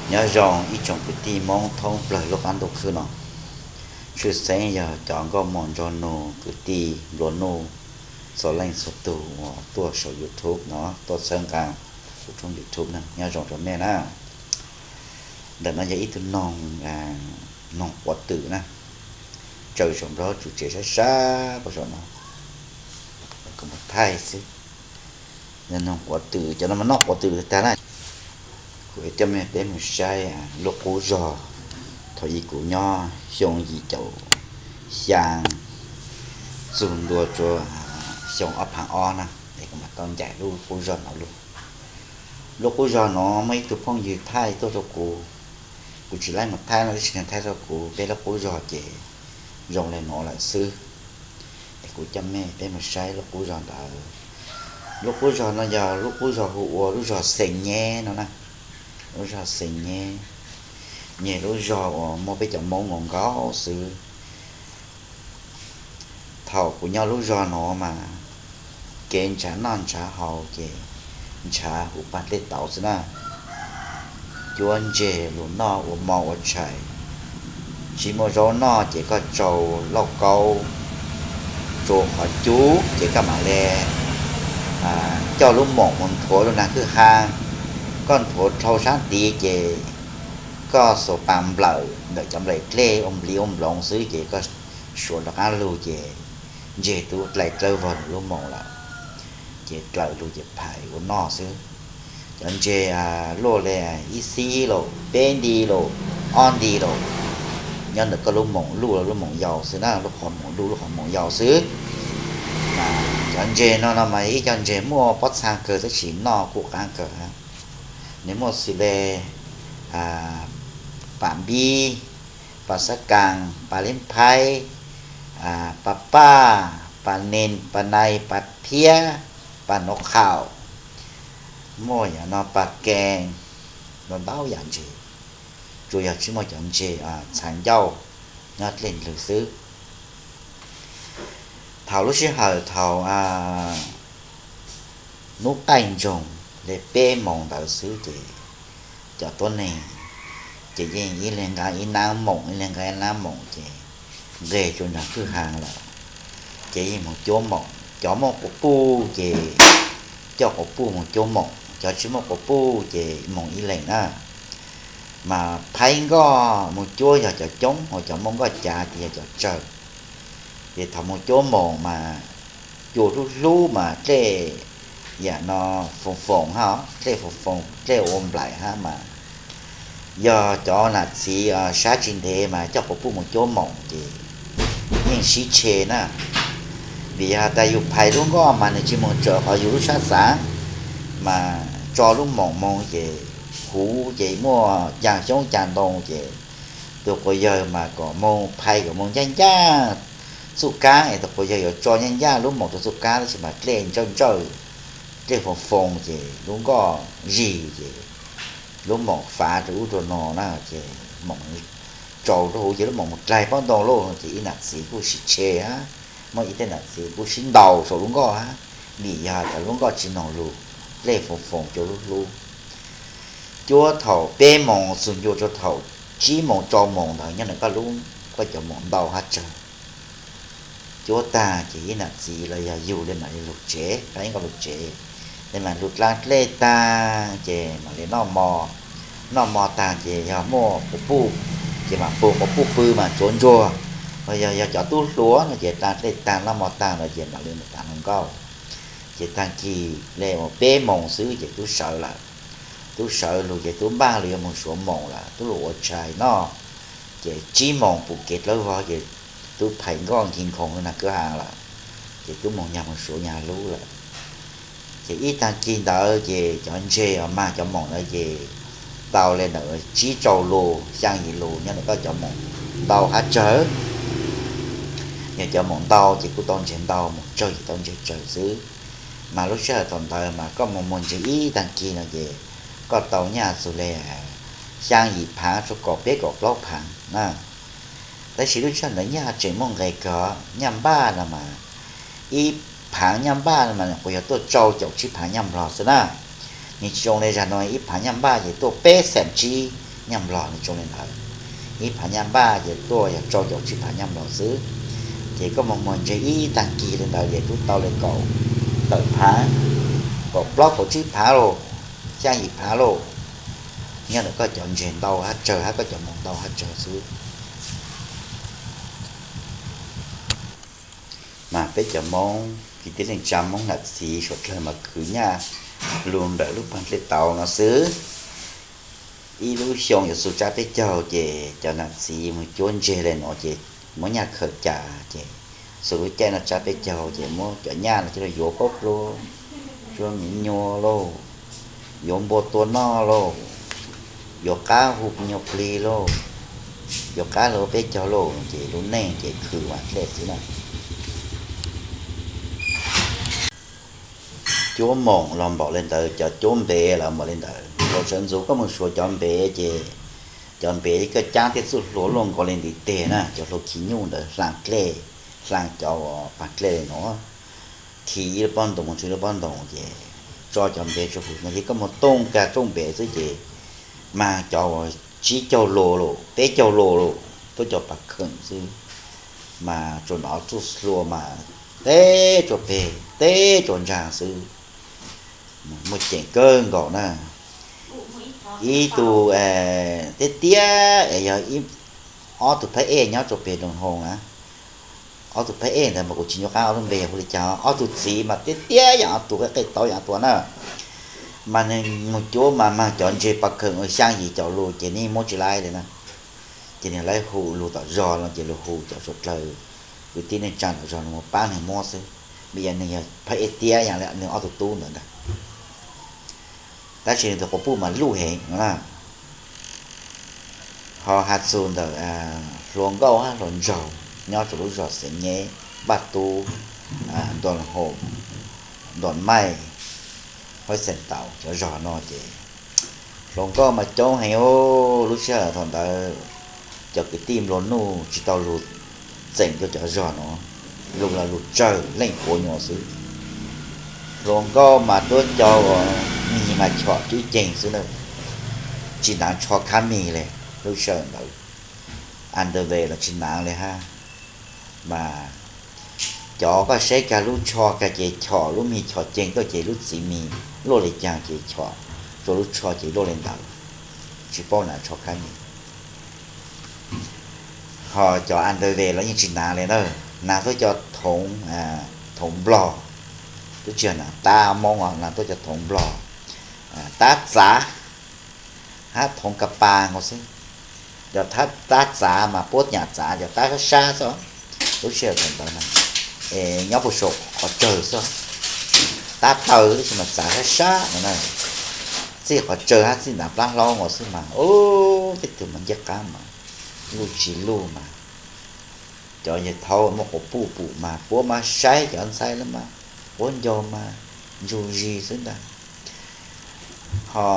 Nyob zoo ib tsoom kwv tij Hmoob thoob plaws lub qab ntuj khwb no, tshwj xeeb yog cov nkauj muam nraug nus kwv tij nplua nuj txhua leej txhua tus uas tuaj saum YouTube no, tuaj txhawb nqa kuv tshooj YouTube no, nyob zoo rau nej na. Ntawm no yog ib tug noog, noog quav twm na, tsaws saum nraub tsum tsev sab sab pem saum no, kuv mus thaij xwb. Noog quav twm, cov no mas noj quav twm tag na. Kuv coj mej peb mus saib lub qub zog thaum ub kuv nyob xyoo yim caum xya txug ntua rau xyoo ob phav ob na, es kuv mam tau ncaim lub qub zog no lub. Lub qub zog no muaj ib tug phooj ywg thaij tuaj rau kuv, kuv tsis laib mus thaij no tab sis nws thaij rau kuv peb lub qub zog ces zoo li no lawm xwb. Es kuv coj mej peb mus saib lub qub zog ntawd. Lub qub zog no yog lub qub zog hu ua lub zog Xeem Nyeb no na. Lub zog Xeem Nyeb, nyeg lub zog uas muaj peb cov Hmoob nkaus nkaus xwb. Thaum kuv nyob lub zog no mas kev ntshav noj ntshav haus ces ntshav huv pa tej tauv xwb na. Cuab ntseg lug noj ua mov ua tshais, tsis muaj zaub noj ces koj tsau lauj kaub, tsau qhov cub ces koj mam li coj lub moom mus nthuav lub nag kwj ha. Koj nthuav dhau sab tid ces koj xuas pas nplawm ntawm cov nplaim dlej ua nplig ua nploov xwb ces koj suav rov qab lug ces ntseg tub dlai dlawb vog nws lub moom lawm, ces dlaws lug ces phais ua noj xwb. Cov ntseg luaj li ib xib los peb nti los ob nti los nyob ntawm koj lub moom luj los lub moom yau xwb na, lub qhov moom luj lub qhov moom yau xwb. Cov ntseg no no mas ib co ntseg muaj pob txha kawg tab sis noj kuj qab kawg. Nws muaj xws li pas npib, pas xab kaas, pas lib phaib, pas paj, pas nin, pas nai, pas phiab, pas nuv qhaum, muaj yam no pas kees, ntau ntau yam ntseg, tsuas yog tsis muaj cov ntseg txha ncauj nyob dlej ntwg xwb. Thaum lub sij hawm thaum hnub qaij ntsoog li peb moos ntawd xwb ces cov tuab neeg ces yeej ib leeg nqa ib nab moom, ib leeg nqa ib nab moom ces nqeg rua nraag kwj ha lawm, ces yeej moog cuab moom. Cov muaj quas puj ces coj quas puj moog cuab moom, cov tsis muaj quas puj ces moog ib leeg na. Mas phaib nkoj moog cuab yog cov coob, ho cov muaj nkoj cav ces yog cov tsawg. Ces thaum moog cuab moom mas cua hlub hlub mas dlej yam no foom foom hab, dlej foom foom dlej ua nplaim hab mas yog cov nam txiv sab tsis ntev mas coj quas puj moog cuab moom ces yeej sib tshe na. Vim yog has tas yus phais lub nkoj mas nws tsis moog tsawm qhov yus lub sab xav, mas tso lub moom moog ces huv ces muaj cag xyoob cag ntoo ces tus quas yawg mas kom moog phais kom moog ncaj ncaj txuj kab es tus quas yawg yuav tso ncaj ncaj lub moom rua txuj kab tab sis mas dlej ntsawj ntsawj, dlej foom foom ces lub nkoj zig ces lub moom fav rua ub rua no na ces moom tsau rua huv ces lub moom moog dlaig paub ntoo lauj ces ib nam txiv kuj sib tshe hab, muaj ib tej nam txiv kuj sib ntaus saum lub nkoj hab, vim yog tas lub nkoj tsis noog lug, dlej foom foom cua hlub hlub. Cuab thaum peb moos txug ncua rua thaum tsib moos rau moos ntawd nyob ntawm koj lub, koj cov moom ntau hab tsawg. Cuab tag ces ib nam txiv los yog yug li mam li lug tsev, pab ib nkoj lug tsev, li mam lug dlaa dlej tag ces mam li noj mov, noj mov tag ces yog muaj quas puj ces mam pug quas puj pw mam tsuav ntsuag, los yog yog cov tub hluas no ces dlaa dlej tag noj mov tag lawm ces mam li mus tav hluas nkauj. Ces tag kis li uas peb moos xwb ces tub sawv lawm. Tub sawv lug ces tub npaj lug yuav moog suav moos lawm, tub lug ua tshais noj. Ces tsib moos pum kev dlawb vog ces tub phais nkoj nkig nkhoos lug nraag kwj ha lawm, ces tub moog nyag moog suav nyag lub lawm. Ces ib tag kis ntawd ces cov ntseg uas mag cov moom ntawd ces tau li ntawm tsib rau lus xyaa yim lus nyob ntawm koj cov moom ntau hab tsawg. Yog cov moom ntau ces kuj tau ntseg ntau, moom tsawg ces tau ntseg tsawg xwb. Mas lub sij hawm thaum ntawd mas koj moog muag ntseg ib tag kis no ces koj tau nyaj txug li xyaa yim phaav rua kaum peb kaum plaub phaav na. Tab sis lub sij hawm ntawd nyaj tseem muaj nqis kawg, nyaj npaj no mas ib phaav nyaj npaj no mas quas yog tuaj rau caum tsib phaav nyaj nplog xwb na. Nws tsis zoo li zag no ib phaav nyaj npaj ces tuaj peb xeem tsib, nyaj nplog ne, tsoo li ntawd. Ib phav nyaj npaj ces tuaj yog rau caum tsib phav nyaj nplog xwb. Ces koj mus muag ntseg ib tag kis li ntawd ces rub tau li kaum tawm phav, kaum plaub kaum tsib phav lauj, xya yim phav lauj. Nyob ntawm koj cov ntseg ntau hab tsawg hab koj cov mus ntau hab tsawg xwb. Mas peb cov Moob kwv tij neej tsa Moob nam txiv suav dlawg mas khwv nyaj lug ntawm lub pag dlej tauv no xwb. Ib lub xyoo yuav xu tsab peb caug ces cov nam txiv mus cuab ntseg le nuav ces muab nyaj khaws cas ces xu lub caij no tsab peb caug ces muab cov nyaj no coj lug yuav paub pluab, yuav miv nyuas lauj, yuav npua tua noj lauj, yuav qab hu nyuas plig lauj, yuav qab lug peb caug lauj, ces lub neej ces khwv vam dlej xwb na. Cuab moom los npaum li ntawd, cov cuab npev los npaum li ntawd. Thaum sawv ntxuv koj mus suav cov npev ces cov npev koj caab thiaj txuj hlua luaj nkaus li ntiv teg na, cov hlua khi nyuj ntawd hlaa dlej, hlaa cov pag dlej li no, khi ib lub pob ntoo mus rau ib lub pob ntoo ces tso cov npev tsuas huv no ces koj mus tooj kag rooj npev xwb ces mag cov tsib caug lus lauj, peb caug lus lauj, tuab cov pag kheem xwb, mas tsuas nov txuj hlua mas teb tsuas peg teb tsuas ntsaag xwb. Muaj ceem kawg nkaus na. Ib tug tiab tiab es yog ob tug phab ej nyob rau pem doos hoo na. Ob tug phab ej ntawd mas kuv tsis nco qab ob lub npe yog hu li cas, ob tug txiv mas tiab tiab yam ob tug, qej tauv yam ob tug na. Mas nws mus cuab mas mag cov ntseg pag kheem ua xyaa yim caum lus ces nws muab tsis laib li na. Ces nws laib hu lus tom zog no ces lus hu cov suav dlawg kwv tij neej tsa tom zog no mus pab nws muab xwb, vim yog nws yog phab ej tiab yam li nws ob tug tub ntawd ntag. Tab sis nws tus quas puj mas luj heev no na. Ho has txug ntawm hluas nkauj hab hluas nraug nyob rau lub zog Xeev Nyeb, Paj Tub, Ntuas Hom, Ntuas Maij, Huab Xeem Taus cov zog no ces hluas nkauj mas coob heev. Lub sij hawm thaum ntawd cov kwv tij nplua nuj tsis tau lug txeem rau cov zog no, lug los lug tsawg leej puav nyuas xwb. Hluas nkauj mas tuab cov uas mis mas chom cub ceeg xwb na, tsis hnav tsho khab mis li. Lub sij hawm ntawd underwear los tsis hnav li hab. Mas cov koj saib kag lub tsho kag ces chom, lub mis chom ceeg tuaj ces lub txiv mis luaj li caag ces chom, rua lub tsho ces luaj li ntawd, tsis paub hnav tsho khab mis. Ho cov underwear los yeej tsis hnav li na, hnav tuab cov thoov, thoov nplog, twb tsis yog hnav tab moob os, hnav tuab cov thoov nplog, tab txav, hab thoov ka pas nkaus xwb. Cov tab txav mas puab nyam txav cov tab sab sab xwb. Lub sij hawm thaum ntawd na, es nyob puag saum qhov tsawg xwb, tab taw tab sis mas txav sab sab no na. Txij qhov tsawg hab txij ntav plab hlaub nkaus xwb mas, ub, tej tug mas ncej qab mas luj tsis luj mas, cov yawg thaud muaj quas puj pum mas puab mas saib cov ntxhais lawm mas quab ncaug mas ntsug zis xwb ntag. Ho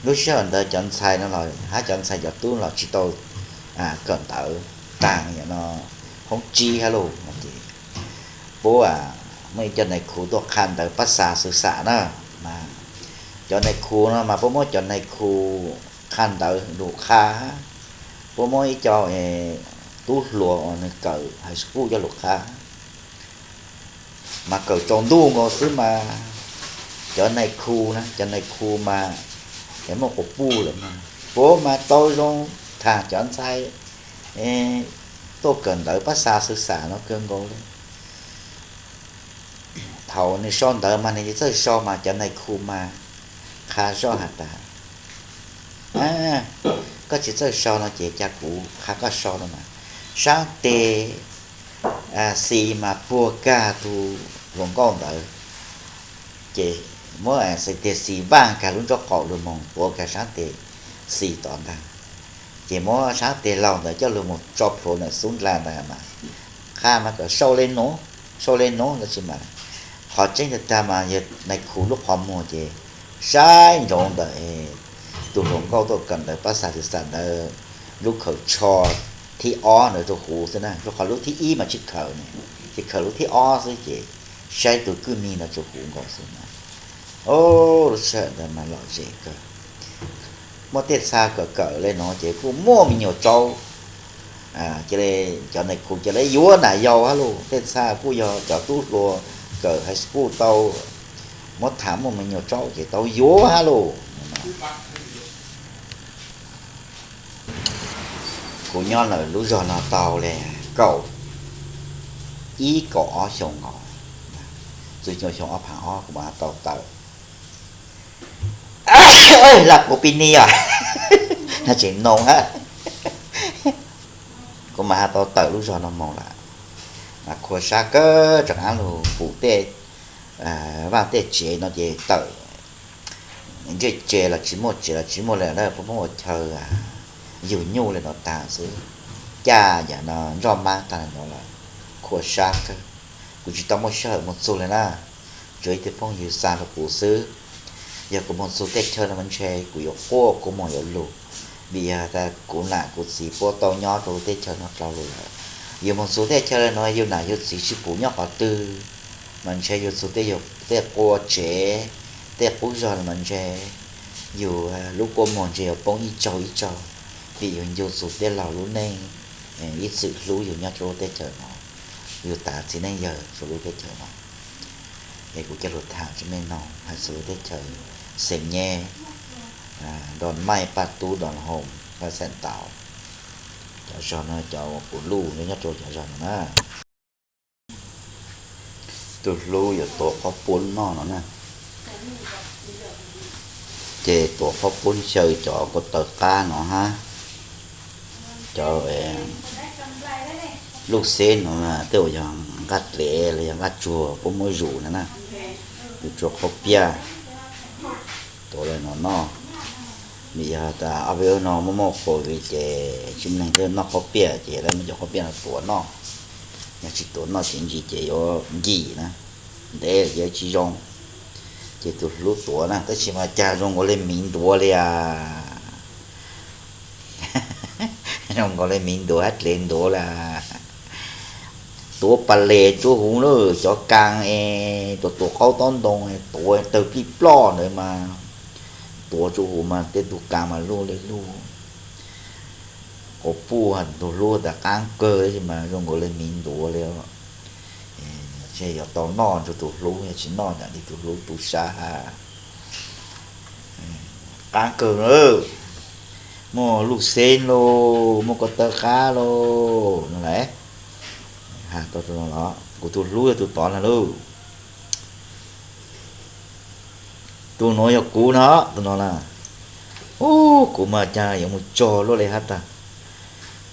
lub sij hawm ntawd cov ntxhais no los hab cov ntxhais cov tub los tsis tau kawm ntawv taag, yam no hoob tsib hab lauj, ces puab muaj ib co nais khu tuaj qha ntawv pab xa xwv xam na. Mas cov nais khu no mas puab muab cov nais khu qha ntawv lug qha hab puab muab ib co tub hluas uas nws kawm high school coj lug qha. Mas kawm tsaus ntuj nkaus xwb mas cov nais khu na, cov nais khu mas es muaj quas puj lawm mas puab mas tau zoo thaam cov ntxhais tuaj kawm ntawv pab xa xwv xam no kawg nkaus li. Thaum nws sau ntawv mas nws tsis txawj sau mas cov nais khu mas qha zoj has tas, koj tsis txawj sau no ces ca kuv qha koj sau no mas. Saab tes xis mas puag kag tug hluas nkauj ntawd, ces muab xis tes xis vaaj kag lub nraub qaum lug moog puag kag saab tes xis tod ntag. Ces muab saab tes laug ntawd coj lug moog tso plhuav ntawm xub ndla ntawd mas qha mas kom sau le nuav, sau le nuav tab sis mas qhov tseeb tag tag mas yawg nais khu lub qhov muag ces saib ntsoov ntawm tug hluas nkauj tuaj kawm ntawv pab xa xwv xam ntawd lub khaws tsho thib ob ntawd rua huv xwb na, rua qhov lub thib ib mas tsis khaws ne, ces khaws lub thib ob xwb ces saib tug kwj mi ntawd rua huv nkaus xwb na. Lub sij hawm ntawd mas lom zem kawg. muab tej txha kawm kawm le no ces kuj muaj me nyuam tsaub. Cia li cov nais khu cia li yuav nas yau hab lauj, tej txha kuj yog cov tub hluas kawm high school tau, muab tham muaj me nyuam tsaub ces tau yuav hab lauj. Kuv nyob ntawm lub zog no tau li kaum ib kaum ob xyoo no, txug xyoo ob phav ob kuv mam tau tawm. Lam kuv pis ni os, tseem noo hab. Kuv mam ha tau tawm lub zog no moog lawm, mas qhua sab kawg rov qaab lug pum tej vaaj tej tsev no ces tawm ntsej tsev los tsis muaj, tsev los tsis muaj le na, puab muab ua chaw yug nyuj le no taag xwb. Caj yam no nroj maab taag le no lawm, qhua sab kawg. Kuv tsis tau muaj sij hawm moog txug le na, tsuas ib tug phooj ywg xa rau kuv xwb. Yog kuv moog txug tej chaw no mas ntshe kuv yuav quaj kua muag yuav lug, vim yog tas kuv nam kuv txiv puab tau nyob rau tej chaw no dlhau lug lawm. Yug moog txug tej chaw le no yug nam yug txiv tsis pum nyob qhov twg, mas ntshe yug txug tej, tej qua tsev, tej qub zog no mas ntshe yug lub kua muag ntshe yuav poob ib tsaug ib tsaug, vim yug ncu txug tej laug lub neej ib txwm hlub yug nyob rau lub teb chaws no, yug tas txiv neej yawg rau lub teb chaws no. Es kuv coj lug tham tsi mej noog hais txug lub teb chaws Xeem Nyeb, Doo Maij, Paj Tub, Doo Hoom, Paj Xeem Tau, cov zog no cov uas kuv luj nyob rau cov zog no na. Tug hlub yuav tuav qhob puab noj no na, ces tuav qhob puab xyaw cov ko taw qab no hab, cov luj xeb no, tej uas yog nqaj dlev los yog nqaj tsuag puab muab zuj na na, yus tsua qhob piaj tuav le no noj. Vim yog tas ob peb hnub no muaj muaj qhua viv ces tsis muaj neeg thiaj noj qhob piaj ces lawv muab cov qhob piaj no tuav noj. Yog tsis tuav noj ces ntsis ces yuav nkim na, ntev ces tsis zoo. Ces tus hlub tuav na, tab sis mas cas zoo nkaus li miv ntuav li as. Zoo nkaus li miv ntuav hab dlev ntuav li. Tuav pas les rua huv na, cov kas es tuav tuav qaub taub ntoo tuav tawg plij ploj ntawd mas, tuav rua huv mas tej tug kas mas luj li luj. Quas puj tus hlub tas qaab kawg tab sis mas zoo nkaus li miv ntuav li. Ntshe yuav tau noj rua tus hlub, yog tsis noj nam li tus hlub tu sab hab. Qaab kawg na, muaj luj xeb lauj, muaj ko taw qab lauj no las. Has tau tus no los kuv tus hlub yog tus tod na lauj. Tus nuav yog kuv no, tus no na. Ub, kuv mas cas yuav mus tsog luaj li hab tag.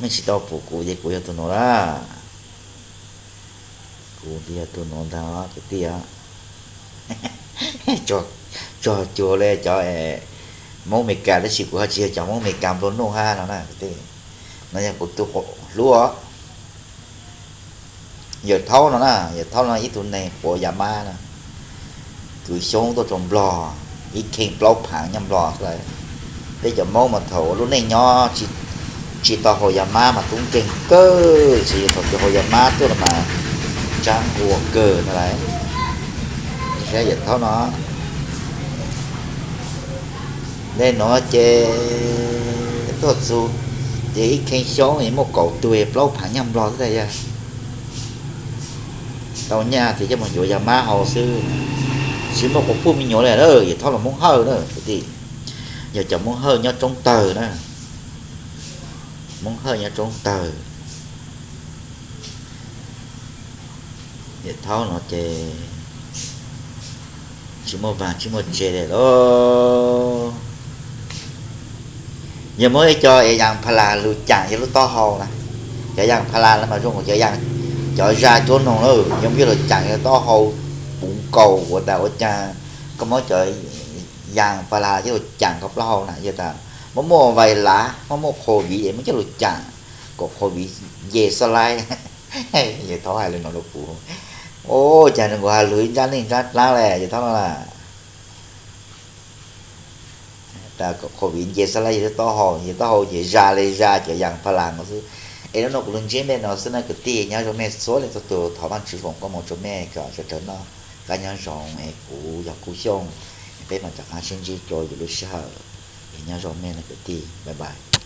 Mej tsis tau pum kuv ces kuv yog tus nuav na. Kuv yog tus nuav ntag kwv tij. Tsog cuag li cov Moob Amelikas tab sis kuv ho tsis yog cov Moob Amelikas nplua nuj hab no na kwv tij. No yog kuv tus hlub os. Yawm Thaub no na, Yawm Thaub no ib tug neeg quav yas mab na, kws xyoob tuaj rau Nplog, ib kheej plaub phaav nyob Nplog xwb lawm. Peb cov Moob mas thaum lub neej nyob tsis tau haus yas mab mas tub nkeeg kawg, tsis yog thaum kws haus yas mab tuaj los mas tsaab nqua kawg no lawm. Saib Yawm Thaub no, le nuav ces tuaj txug ces ib kheej xyoob es muaj kaum tug plaub phaav nyob Nplog xwb tas yog tau nyaj ces coj moog yuav yas mab haus xwb. Tsis muaj quas puj me nyuam li na, Yawm Thaub los Moob Hawj na kwv tij, yog cov Moob Hawj nyob Roob Tawg na, Moob Hawj nyob Roob Tawg. Yawm Thaub no ces tsis muaj vaag tsis muaj tse li lauj. Yog muab ib co es yaas pha las lug caam yog lub taub hau na, cov yaas pha las no mas zoo cov, cov zaj cuab noog na, yog muab coj lug caam yog taub hau puv nkaus ua tas ua caag koj muab cov yaas pha las coj lug caam koj plaub hau na yog tas muab muaj vais lav muab muaj qhua viv es muab coj lug caam kom qhua viv nce xab laib. Yawm Thaub hais li no rau kuv, ua caag nws kuj has lug ib ntsab neej ntsab dlaab le Yawm Thaub no na. Tas kom qhua viv nce xab laib yog taub hau, yog taub hau ces zaj le zaj cov yaas pha las no xwb. Es nub nua kuv lug ntsib mej no xwb na kwv tij, nyob zoo mej txhua leej txhua tug, thov Vaajtswv foom koob moov rua mej kom sawv dlawg noj qab nyob zoo es kuv yog Kub Xyooj, peb maam rov qaab sib ntsib rua yus lub sij hawm Nyob zoo nej kwv tij, bye bye.